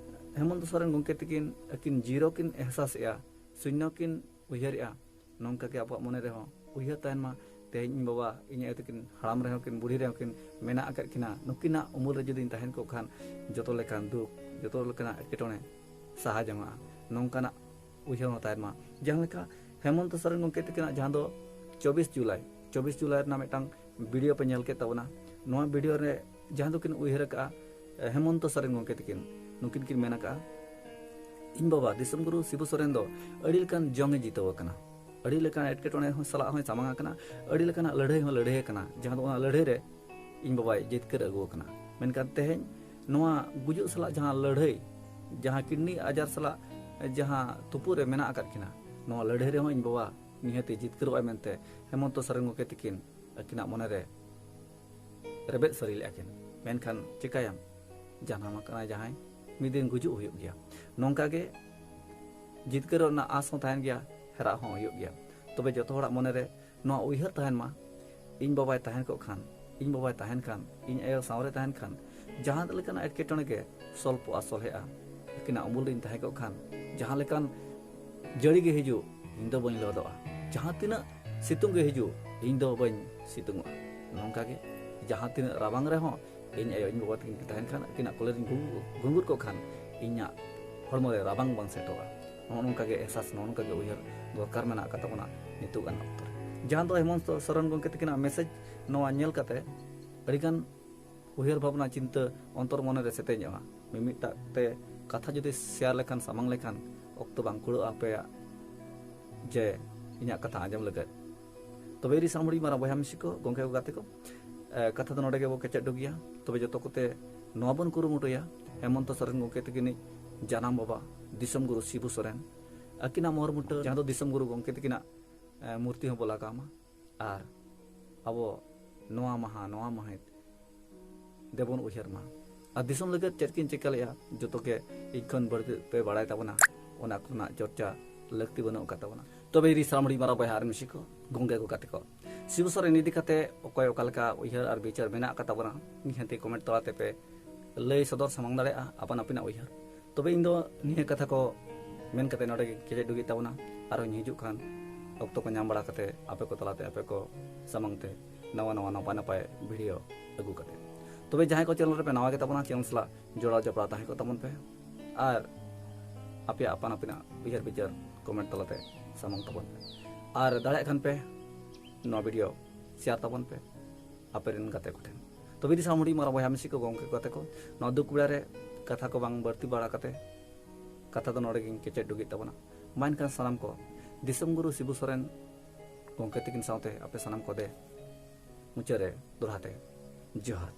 ᱦᱮᱢᱚᱱᱛᱚ ᱥᱚᱨᱮᱱ ᱜᱚᱢᱠᱮ ᱛᱟᱹᱠᱤᱱ ᱟᱹᱠᱤᱱ ᱡᱤᱨᱳ ᱠᱤᱱ ᱮᱦᱥᱟᱥᱮᱜᱼᱟ, ᱥᱩᱱᱱᱚ ᱠᱤᱱ ᱩᱭᱦᱟᱹᱨᱮᱜᱼᱟ, ᱱᱚᱝᱠᱟ ᱜᱮ ᱟᱵᱚᱣᱟᱜ ᱢᱚᱱᱮ ᱨᱮᱦᱚᱸ ᱩᱭᱦᱟᱹᱨ ᱛᱟᱦᱮᱱ ᱢᱟ, ᱛᱮᱦᱮᱧ ᱤᱧ ᱵᱟᱵᱟ, ᱤᱧ ᱟᱭᱳ ᱛᱟᱹᱠᱤᱱ ᱦᱟᱲᱟᱢ ᱨᱮᱦᱚᱸ ᱠᱤᱱ, ᱵᱩᱲᱦᱤ ᱨᱮᱦᱚᱸ ᱠᱤᱱ ᱢᱮᱱᱟᱜ ᱟᱠᱟᱫ ᱠᱤᱱᱟ, ᱱᱩᱠᱤᱱᱟᱜ ᱩᱢᱩᱞ ᱨᱮ ᱡᱩᱫᱤᱧ ᱛᱟᱦᱮᱱ ᱠᱚᱜ ᱠᱷᱟᱱ ᱡᱚᱛᱚ ᱞᱮᱠᱟᱱ ᱫᱩᱠ, ᱡᱚᱛᱚ ᱞᱮᱠᱟᱱᱟᱜ ᱮᱴᱠᱮᱴᱚᱬᱮ ᱥᱟᱦᱟ ᱡᱚᱝᱚᱜᱼᱟ, ᱱᱚᱝᱠᱟᱱᱟᱜ ᱩᱭᱦᱟᱹᱨ ᱦᱚᱸ ᱛᱟᱦᱮᱱ ᱢᱟ᱾ ᱡᱟᱦᱟᱸ ᱞᱮᱠᱟ ᱦᱮᱢᱚᱱᱛᱚ ᱥᱚᱨᱮᱱ ᱜᱚᱢᱠᱮ ᱛᱟᱹᱠᱤᱱᱟᱜ ᱡᱟᱦᱟᱸ ᱫᱚ ᱪᱚᱵᱵᱤᱥ ᱡᱩᱞᱟᱭ, ᱪᱚᱵᱵᱤᱥ ᱡᱩᱞᱟᱭ ᱨᱮᱱᱟᱜ ᱢᱤᱫᱴᱟᱝ ᱵᱷᱤᱰᱤᱭᱳ ᱯᱮ ᱧᱮᱞ ᱠᱮᱫ ᱛᱟᱵᱚᱱᱟ, ᱱᱚᱣᱟ ᱵᱷᱤᱰᱤᱭᱳ ᱨᱮ ᱡᱟᱦᱟᱸ ᱫᱚᱠᱤᱱ ᱩᱭᱦᱟᱹᱨ ᱟᱠᱟᱫᱼᱟ, ᱦᱮᱢᱚᱱᱛᱚ ᱥᱚᱨᱮᱱ ᱜᱚᱢᱠᱮ ᱛᱟᱹᱠᱤᱱ, ᱱᱩᱠᱤᱱ ᱠᱤᱱ ᱢᱮᱱ ᱟᱠᱟᱫᱼᱟ, ᱤᱧ ᱵᱟᱵᱟ ᱫᱤᱥᱚᱢ ᱜᱩᱨᱩ ᱥᱤᱵᱩ ᱥᱚᱨᱮᱱ ᱫᱚ ᱟᱹᱰᱤ ᱞᱮᱠᱟᱱ ᱡᱚᱝ ᱮ ᱡᱤᱛᱟᱹᱣ ᱟᱠᱟᱱᱟ, ᱟᱹᱰᱤ ᱞᱮᱠᱟᱱ ᱮᱴᱠᱮᱴᱚᱬᱮ ᱦᱚᱸ ᱥᱟᱞᱟᱜ ᱦᱚᱸᱭ ᱥᱟᱢᱟᱝ ᱟᱠᱟᱱᱟ, ᱟᱹᱰᱤ ᱞᱮᱠᱟᱱᱟᱜ ᱞᱟᱹᱲᱦᱟᱹᱭ ᱦᱚᱸ ᱞᱟᱹᱲᱦᱟᱹᱭ ᱟᱠᱟᱱᱟ, ᱡᱟᱦᱟᱸ ᱫᱚ ᱚᱱᱟ ᱞᱟᱹᱲᱦᱟᱹᱭ ᱨᱮ ᱤᱧ ᱵᱟᱵᱟᱭ ᱡᱤᱛᱠᱟᱹᱨ ᱟᱹᱜᱩ ᱟᱠᱟᱱᱟ᱾ ᱢᱮᱱᱠᱷᱟᱱ ᱛᱮᱦᱮᱧ ᱱᱚᱣᱟ ᱜᱩᱡᱩᱜ ᱥᱟᱞᱟᱜ ᱡᱟᱦᱟᱸ ᱞᱟᱹᱲᱦᱟᱹᱭ, ᱡᱟᱦᱟᱸ ᱠᱤᱰᱱᱤ ᱟᱡᱟᱨ ᱥᱟᱞᱟᱜ ᱡᱟᱦᱟᱸ ᱛᱩᱯᱩᱜ ᱨᱮ ᱢᱮᱱᱟᱜ ᱟᱠᱟᱫ ᱠᱤᱱᱟ, ᱱᱚᱣᱟ ᱞᱟᱹᱲᱦᱟᱹᱭ ᱨᱮᱦᱚᱸ ᱤᱧ ᱵᱟᱵᱟ ᱱᱤᱦᱟᱹᱛ ᱮ ᱡᱤᱛᱠᱟᱹᱨᱚᱜᱼᱟᱭ ᱢᱮᱱᱛᱮ ᱦᱮᱢᱚᱱᱛᱚ ᱥᱚᱨᱮᱱ ᱜᱚᱢᱠᱮ ᱛᱤᱠᱤᱱ ᱟᱹᱠᱤᱱᱟᱜ ᱢᱚᱱᱮᱨᱮ ᱨᱮᱵᱮᱫ ᱥᱟᱹᱨᱤ ᱞᱮᱫᱼᱟ ᱠᱤᱱ᱾ ᱢᱮᱱᱠᱷᱟᱱ ᱪᱤᱠᱟᱹᱭᱟᱢ, ᱡᱟᱱᱟᱢ ᱟᱠᱟᱱᱟᱭ ᱡᱟᱦᱟᱸᱭ, ᱢᱤᱫ ᱫᱤᱱ ᱜᱩᱡᱩᱜ ᱦᱩᱭᱩᱜ ᱜᱮᱭᱟ᱾ ᱱᱚᱝᱠᱟ ᱜᱮ ᱡᱤᱛᱠᱟᱹᱨᱚᱜ ᱨᱮᱱᱟᱜ ᱟᱸᱥ ᱦᱚᱸ ᱛᱟᱦᱮᱱ ᱜᱮᱭᱟ, ᱦᱮᱨᱟᱜ ᱦᱚᱸ ᱦᱩᱭᱩᱜ ᱜᱮᱭᱟ᱾ ᱛᱚᱵᱮ ᱡᱚᱛᱚ ᱦᱚᱲᱟᱜ ᱢᱚᱱᱮᱨᱮ ᱱᱚᱣᱟ ᱩᱭᱦᱟᱹᱨ ᱛᱟᱦᱮᱱ ᱢᱟ, ᱤᱧ ᱵᱟᱵᱟᱭ ᱛᱟᱦᱮᱸ ᱠᱚᱜ ᱠᱷᱟᱱ, ᱤᱧ ᱵᱟᱵᱟᱭ ᱛᱟᱦᱮᱱ ᱠᱷᱟᱱ, ᱤᱧ ᱟᱭᱳ ᱥᱟᱶᱨᱮ ᱛᱟᱦᱮᱱ ᱠᱷᱟᱱ, ᱡᱟᱦᱟᱸ ᱞᱮᱠᱟᱱᱟᱜ ᱮᱴᱠᱮᱴᱚᱬᱮ ᱜᱮ ᱥᱚᱞᱯᱚᱜᱼᱟ, ᱥᱚᱞᱦᱮᱜᱼᱟ᱾ ᱟᱹᱠᱤᱱᱟᱜ ᱩᱢᱩᱞ ᱨᱤᱧ ᱛᱟᱦᱮᱸ ᱠᱚᱜ ᱠᱷᱟᱱ, ᱡᱟᱦᱟᱸ ᱞᱮᱠᱟᱱ ᱡᱟᱹᱲᱤ ᱜᱮ ᱦᱤᱡᱩᱜ, ᱤᱧ ᱫᱚ ᱵᱟᱹᱧ ᱞᱚᱦᱚᱫᱚᱜᱼᱟ᱾ ᱡᱟᱦᱟᱸ ᱛᱤᱱᱟᱹᱜ ᱥᱤᱛᱩᱝ ᱜᱮ ᱦᱤᱡᱩᱜ, ᱤᱧ ᱫᱚ ᱵᱟᱹᱧ ᱥᱤᱛᱩᱝᱚᱜᱼᱟ᱾ ᱱᱚᱝᱠᱟ ᱜᱮ ᱡᱟᱦᱟᱸ ᱛᱤᱱᱟᱹᱜ ᱨᱟᱵᱟᱝ ᱨᱮᱦᱚᱸ ᱤᱧ ᱟᱭᱳ, ᱤᱧ ᱵᱟᱵᱟ ᱛᱟᱹᱠᱤᱱ ᱠᱤᱱ ᱛᱟᱦᱮᱱ ᱠᱷᱟᱱ, ᱟᱹᱠᱤᱱᱟᱜ ᱠᱚᱞᱮ ᱨᱤᱧ ᱜᱷᱩ-, ᱜᱷᱩᱸᱜᱩᱨ ᱠᱚᱜ ᱠᱷᱟᱱ, ᱤᱧᱟᱹᱜ ᱦᱚᱲᱢᱚ ᱨᱮ ᱨᱟᱵᱟᱝ ᱵᱟᱝ ᱥᱮᱴᱮᱨᱚᱜᱼᱟ᱾ ᱱᱚᱜᱼᱚ ᱱᱚᱝᱠᱟ ᱜᱮ ᱮᱦᱥᱟᱥ, ᱱᱚᱜᱼᱚ ᱱᱚᱝᱠᱟ ᱜᱮ ᱩᱭᱦᱟᱹᱨ ᱫᱚᱨᱠᱟᱨ ᱢᱮᱱᱟᱜ ᱟᱠᱟᱫ ᱛᱟᱵᱚᱱᱟ ᱱᱤᱛᱚᱜ ᱟᱱ ᱚᱠᱛᱚ ᱨᱮ᱾ ᱡᱟᱦᱟᱸ ᱫᱚ ᱦᱮᱢᱚᱱᱛᱚ ᱥᱚᱨᱮᱱ ᱜᱚᱢᱠᱮ ᱛᱟᱹᱠᱤᱱᱟᱜ ᱢᱮᱥᱮᱡᱽ ᱱᱚᱣᱟ ᱧᱮᱞ ᱠᱟᱛᱮ ᱟᱹᱰᱤᱜᱟᱱ ᱩᱭᱦᱟᱹᱨ ᱵᱷᱟᱵᱽᱱᱟ ᱪᱤᱱᱛᱟᱹ ᱚᱱᱛᱚᱨ ᱢᱚᱱᱮ ᱨᱮ ᱥᱮᱛᱮᱧᱚᱜᱼᱟ᱾ ᱢᱤᱢᱤᱫᱴᱟᱜ ᱛᱮ ᱠᱟᱛᱷᱟ ᱡᱩᱫᱤ ᱥᱮᱭᱟᱨ ᱞᱮᱠᱷᱟᱱ, ᱥᱟᱢᱟᱝ ᱞᱮᱠᱷᱟᱱ, ᱚᱠᱛᱚ ᱵᱟᱝ ᱠᱩᱲᱟᱹᱜᱼᱟ ᱟᱯᱮᱭᱟᱜ ᱡᱮ ᱤᱧᱟᱹᱜ ᱠᱟᱛᱷᱟ ᱟᱸᱡᱚᱢ ᱞᱟᱹᱜᱤᱫ᱾ ᱛᱚᱵᱮ ᱤᱨᱤ ᱥᱟᱱᱢᱩᱲᱤ ᱢᱟᱨᱟᱝ ᱵᱚᱭᱦᱟ ᱢᱤᱥᱤ ᱠᱚ, ᱜᱚᱢᱠᱮ ᱠᱚ, ᱜᱟᱛᱮ ᱠᱚ, ᱮ, ᱠᱟᱛᱷᱟ ᱫᱚ ᱱᱚᱰᱮ ᱜᱮᱵᱚ ᱠᱮᱪᱮᱫ ᱦᱚᱴᱚ ᱜᱮᱭᱟ᱾ ᱛᱚᱵᱮ ᱡᱚᱛᱚ ᱠᱚᱛᱮ ᱱᱚᱣᱟ ᱵᱚᱱ ᱠᱩᱨᱩᱢᱩᱴᱩᱭᱟ, ᱦᱮᱢᱚᱱᱛᱚ ᱥᱚᱨᱮᱱ ᱜᱚᱢᱠᱮ ᱛᱟᱹᱠᱤᱱᱤᱡ ᱡᱟᱱᱟᱢ ᱵᱟᱵᱟ ᱫᱤᱥᱚᱢ ᱜᱩᱨᱩ ᱥᱤᱵᱩ ᱥᱚᱨᱮᱱ, ᱟᱹᱠᱤᱱᱟᱜ ᱢᱚᱦᱚᱨ ᱢᱩᱴᱷᱟᱹ, ᱡᱟᱦᱟᱸ ᱫᱚ ᱫᱤᱥᱚᱢ ᱜᱩᱨᱩ ᱜᱚᱢᱠᱮ ᱛᱟᱹᱠᱤᱱᱟᱜ, ᱮ, ᱢᱩᱨᱛᱤ ᱦᱚᱸᱵᱚ ᱞᱟᱜᱟᱣ ᱢᱟ᱾ ᱟᱨ ᱟᱵᱚ ᱱᱚᱣᱟ ᱢᱟᱦᱟ, ᱱᱚᱣᱟ ᱢᱟᱹᱦᱤᱛ ᱫᱮᱵᱚᱱ ᱩᱭᱦᱟᱹᱨ ᱢᱟ᱾ ᱟᱨ ᱫᱤᱥᱚᱢ ᱞᱟᱹᱜᱤᱫ ᱪᱮᱫ ᱠᱤᱱ ᱪᱤᱠᱟᱹ ᱞᱮᱜᱼᱟ, ᱡᱚᱛᱚ ᱜᱮ ᱤᱧ ᱠᱷᱚᱱ ᱵᱟᱹᱲᱛᱤ ᱯᱮ ᱵᱟᱲᱟᱭ ᱛᱟᱵᱚᱱᱟ, ᱚᱱᱟ ᱠᱚᱨᱮᱱᱟᱜ ᱪᱚᱨᱪᱟ ᱞᱟᱹᱠᱛᱤ ᱵᱟᱹᱱᱩᱜ ᱟᱠᱟᱫ ᱛᱟᱵᱚᱱᱟ᱾ ᱛᱚ ᱛᱚᱵᱮ ᱤᱫᱤ ᱥᱟᱱᱟᱢ ᱦᱩᱰᱤᱧ ᱢᱟᱨᱟᱝ ᱵᱚᱭᱦᱟ ᱟᱨ ᱢᱤᱥᱤ ᱠᱚ, ᱜᱚᱝᱠᱮ ᱠᱚ, ᱜᱟᱛᱮ ᱠᱚ, ᱥᱤᱵᱩ ᱥᱚᱨᱮᱱ ᱤᱫᱤ ᱠᱟᱛᱮ ᱚᱠᱚᱭ ᱚᱠᱟ ᱞᱮᱠᱟ ᱩᱭᱦᱟᱹᱨ ᱟᱨ ᱵᱤᱪᱟᱹᱨ ᱢᱮᱱᱟᱜ ᱟᱠᱟᱫ ᱛᱟᱵᱚᱱᱟ, ᱱᱤᱦᱟᱹᱛᱤ ᱠᱚᱢᱮᱱᱴ ᱛᱟᱞᱟ ᱛᱮᱯᱮ ᱞᱟᱹᱭ ᱥᱚᱫᱚᱨ ᱥᱟᱢᱟᱝ ᱫᱟᱲᱮᱭᱟᱜᱼᱟ ᱟᱯᱟᱱ ᱟᱹᱯᱤᱱᱟᱜ ᱩᱭᱦᱟᱹᱨ᱾ ᱛᱚᱵᱮ ᱤᱧ ᱫᱚ ᱱᱤᱭᱟᱹ ᱠᱟᱛᱷᱟ ᱠᱚ ᱢᱮᱱ ᱠᱟᱛᱮ ᱱᱚᱰᱮ ᱜᱮ ᱠᱮᱪᱮᱫ ᱰᱩᱜᱤᱜ ᱛᱟᱵᱚᱱᱟ᱾ ᱟᱨᱦᱚᱸᱧ ᱦᱤᱡᱩᱜ ᱠᱷᱟᱱ ᱚᱠᱛᱚ ᱠᱚ ᱧᱟᱢ ᱵᱟᱲᱟ ᱠᱟᱛᱮ ᱟᱯᱮ ᱠᱚ ᱛᱟᱞᱟᱛᱮ ᱟᱯᱮ ᱠᱚ ᱥᱟᱢᱟᱝ ᱛᱮ ᱱᱟᱣᱟ ᱱᱟᱣᱟ ᱱᱟᱯᱟᱭ ᱱᱟᱯᱟᱭ ᱵᱷᱤᱰᱤᱭᱳ ᱟᱹᱜᱩ ᱠᱟᱛᱮ᱾ ᱛᱚᱵᱮ ᱡᱟᱦᱟᱸᱭ ᱠᱚ ᱪᱮᱱᱮᱞ ᱨᱮᱯᱮ ᱱᱟᱣᱟ ᱜᱮ ᱛᱟᱵᱚᱱᱟ, ᱪᱮᱱᱮᱞ ᱥᱟᱞᱟᱜ ᱡᱚᱲᱟᱣ ᱡᱚᱯᱲᱟᱣ ᱛᱟᱦᱮᱸ ᱠᱚᱜ ᱛᱟᱵᱚᱱ ᱯᱮ ᱟᱨ ᱟᱯᱮᱭᱟᱜ ᱟᱯᱟᱱ ᱟᱹᱯᱤᱱᱟᱜ ᱩᱭᱦᱟᱹᱨ ᱵᱤᱪᱟᱹᱨ ᱠᱚᱢᱮᱱᱴ ᱛᱟᱞᱟᱛᱮ ᱥᱟᱢᱟᱝ ᱛᱟᱵᱚᱱ ᱯᱮ᱾ ᱟᱨ ᱫᱟᱲᱮᱭᱟᱜ ᱠᱷᱟᱱ ᱯᱮ ᱱᱚᱣᱟ ᱵᱷᱤᱰᱤᱭᱳ ᱥᱮᱭᱟᱨ ᱛᱟᱵᱚᱱ ᱯᱮ ᱟᱯᱮ ᱨᱮᱱ ᱜᱟᱛᱮ ᱠᱚᱴᱷᱮᱱ᱾ ᱛᱚᱵᱮ ᱤᱫᱤ ᱥᱟᱱᱟᱢ ᱦᱩᱰᱤᱧ ᱢᱟᱨᱟᱝ ᱵᱚᱭᱦᱟ ᱢᱤᱥᱤ ᱠᱚ, ᱜᱚᱝᱠᱮ ᱠᱚ, ᱜᱟᱛᱮ ᱠᱚ, ᱱᱚᱣᱟ ᱫᱩᱠ ᱵᱮᱲᱟ ᱨᱮ ᱠᱟᱛᱷᱟ ᱠᱚ ᱵᱟᱝ ᱵᱟᱹᱲᱛᱤ ᱵᱟᱲᱟ ᱠᱟᱛᱮ ᱠᱟᱛᱷᱟ ᱫᱚ ᱱᱚᱰᱮ ᱜᱤᱧ ᱠᱮᱪᱮᱫ ᱰᱩᱜᱤᱜ ᱛᱟᱵᱚᱱᱟ᱾ ᱢᱟ ᱮᱱᱠᱷᱟᱱ ᱥᱟᱱᱟᱢ ᱠᱚ ᱫᱤᱥᱚᱢ ᱜᱩᱨᱩ ᱥᱤᱵᱩ ᱥᱚᱨᱮᱱ ᱜᱚᱝᱠᱮ ᱛᱤᱠᱤᱱ ᱥᱟᱶᱛᱮ ᱟᱯᱮ ᱥᱟᱱᱟᱢ ᱠᱚ ᱫᱮ ᱢᱩᱪᱟᱹᱫ ᱨᱮ ᱫᱚᱦᱲᱟ ᱛᱮ ᱡᱚᱦᱟᱨ᱾